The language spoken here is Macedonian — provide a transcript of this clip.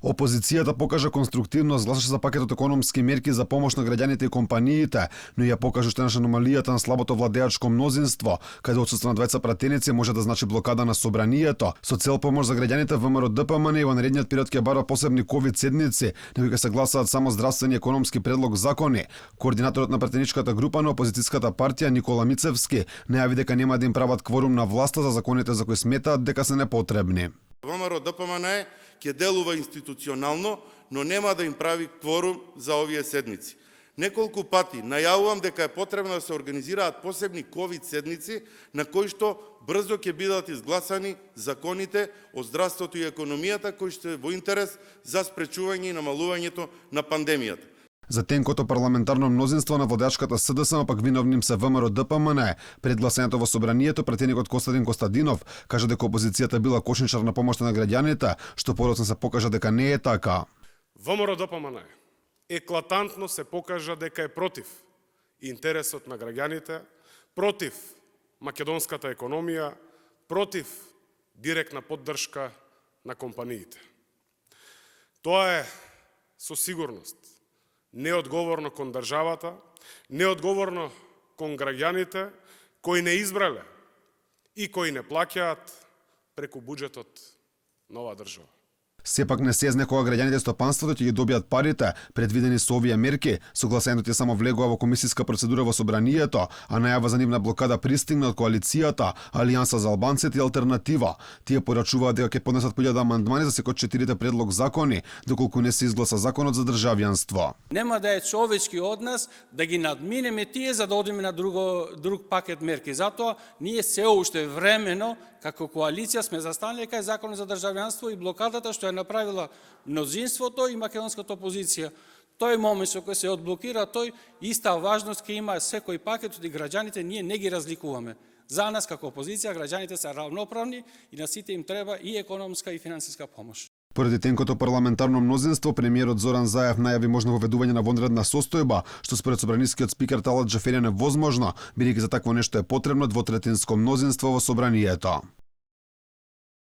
Опозицијата покажа конструктивност, гласаше за пакетот економски мерки за помош на граѓаните и компаниите, но ја покажа што аномалијата на слабото владеачко мнозинство, каде отсуство на двајца пратеници може да значи блокада на собранието. Со цел помош за граѓаните ВМРО ДПМН и во наредниот период ќе барва посебни ковид седници, него ќе се гласаат само здравствени и економски предлог закони. Координаторот на пратеничката група на опозицијската партија Никола Мицевски најави дека нема да им прават кворум на власта за законите за кои сметаат дека се непотребни. ВМРО ДПМН ќе делува институционално, но нема да им прави кворум за овие седници. Неколку пати најавувам дека е потребно да се организираат посебни ковид седници на кои што брзо ќе бидат изгласани законите од здравството и економијата кои што е во интерес за спречување и намалувањето на пандемијата. За тенкото парламентарно мнозинство на владеачката СДСМ пак виновним се ВМРО ДПМН. Пред гласањето во собранието пратеникот Костадин Костадинов кажа дека опозицијата била кошничар на помошта на граѓаните, што подоцна се покажа дека не е така. ВМРО ДПМН еклатантно се покажа дека е против интересот на граѓаните, против македонската економија, против директна поддршка на компаниите. Тоа е со сигурност неодговорно кон државата, неодговорно кон граѓаните кои не избрале и кои не плаќаат преку буџетот на оваа држава. Сепак не се знае кога граѓаните и стопанството ќе ги добијат парите предвидени со овие мерки. Согласението само влегува во комисиска процедура во собранието, а најава за нивна блокада пристигна од коалицијата, Алијанса за албанците и Алтернатива. Тие порачуваат дека ќе поднесат 1000 амандмани за секој 4 предлог закони, доколку не се изгласа законот за државјанство. Нема да е човечки од нас да ги надминеме тие за да одиме на друг пакет мерки. Затоа ние се уште времено како коалиција сме застанали кај законот за државјанство и блокадата што ја направила мнозинството и македонската опозиција. Тој момент со кој се одблокира, тој иста важност ќе има секој пакет и граѓаните ние не ги разликуваме. За нас како опозиција граѓаните се равноправни и на сите им треба и економска и финансиска помош. Поради тенкото парламентарно мнозинство, премиерот Зоран Заев најави можно воведување на вонредна состојба, што според собранискиот спикер Талат Џафери е невозможно, бидејќи за такво нешто е потребно двотретинско мнозинство во собранието.